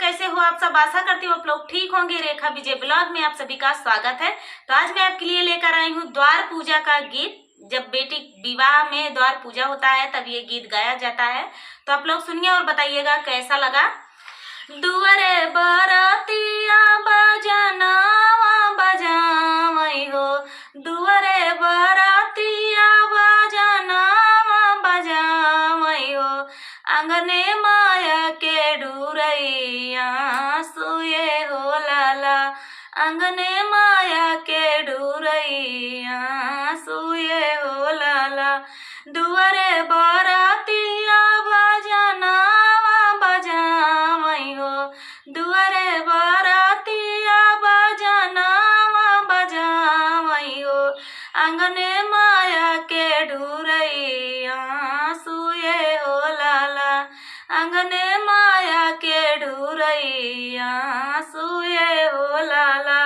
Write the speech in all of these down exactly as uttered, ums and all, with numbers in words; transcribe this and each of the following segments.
कैसे हो आप सब? आशा करती हूँ आप लोग ठीक होंगे। रेखा विजय ब्लॉग में आप सभी का स्वागत है। तो आज मैं आपके लिए लेकर आई हूँ द्वार पूजा का गीत। जब बेटी विवाह में द्वार पूजा होता है, तब ये गीत गाया जाता है। तो आप लोग सुनिए और बताइएगा कैसा लगा। दुअरे बरतिया बजनावा बजावई हो, दुअरे बरतिया बजनावा बजावई हो, अंगने माया के ढुरैया सुए हो लाला, अंगने माया के ढुरैया सुए हो लाला। दुअरे बरतिया बजनावा बजावई हो, दुअरे बरतिया बजनावा बजावई हो, अंगने माया के ढुरैया सुए हो लाला, अंगने माया के ढुरैया सुए हो लाला।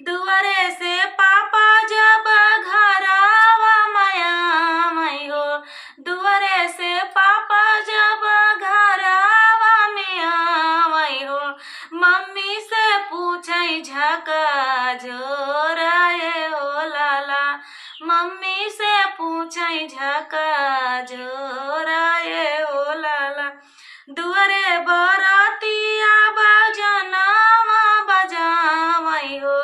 दुअरे से पापा जब घरावा में आवई हो, दुअरे से पापा जब घरावा में आवई हो, मम्मी से पूछई झका झोरा ए हो लाला, मम्मी से पूछई झका झोरा ए हो लाला। दुअरे बरतिया बजनावा बजावई हो,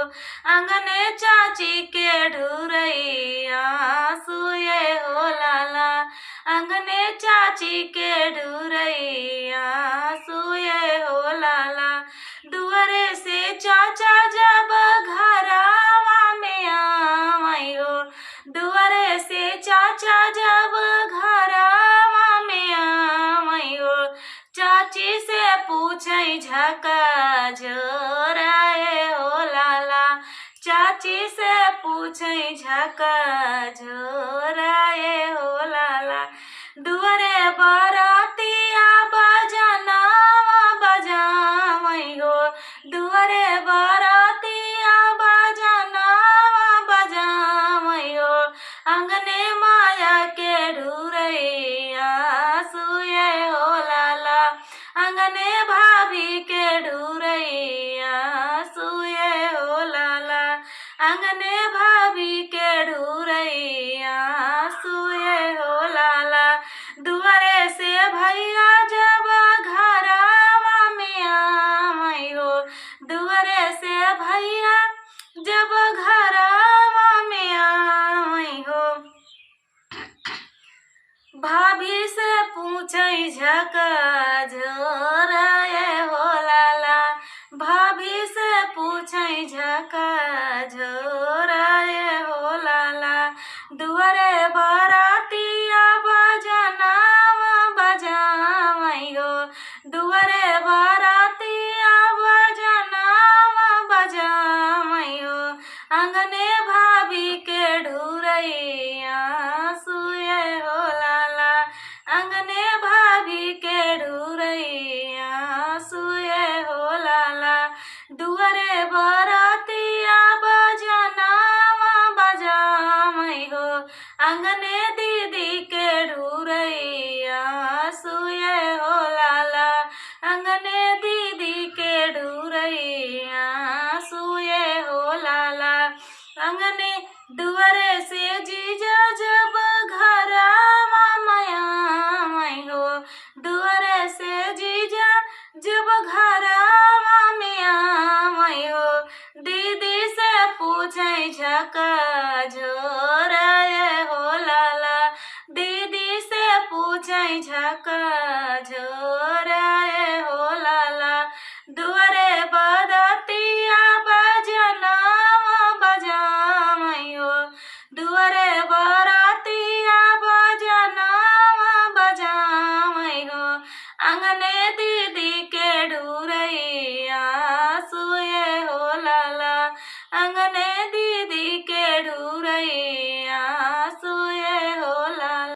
अंगने चाची के ढुरैया सुए हो लाला, अंगने चाची के ढुरैया सुए हो लाला। दुअरे से चाचा जब घरावा में आवई हो, दुअरे से चाचा जब घरावा में आवई हो, चाची से पूछई झका झोरा ए हो लाला, चाची से पूछई झका झोरा ए हो लाला। दुअरे बरतिया बजनावा बजावई हो, दुअरे बरतिया बजनावा बजावई हो, अंगने माया के ढुरैया सुए हो लाला, अंगने भाभी के ढुरैया सुए हो लाला, अंगने भाभी के ढुरैया सुए हो लाला। दुअरे से भैया जब घरावा में आवई हो, दुअरे से भैया जब घरावा में आवई हो, भाभी से पूछई झका झोरा ए हो लाला, भाभी से पूछई झका झोरा ए हो लाला। दुअरे बरतिया बजनावा बजावई हो, दुअरे बरतिया बजनावा बजावई हो, अंगने भाभी के ढुरैया सुए हो लाला, अंगने भाभी के ढुरैया सुए हो लाला। दुअरे बरतिया बजनावा बजावई हो, अंगने दीदी के ढुरैया सुए हो लाला, अंगने दीदी के ढुरैया सुए हो लाला। अंगने दुअरे से जीजा जब घरावा में आवई हो, दुअरे से जीजा जब घरावा में आवई हो, दीदी से पूछई झका झोरा ए हो लाला, दीदी से पूछई झका झोरा ए हो लाला। दुअरे बरतिया बजनावा बजावई हो, दुअरे बरतिया बजनावा बजावई हो, अंगने दीदी के ढुरैया सुए हो लाला, अंगने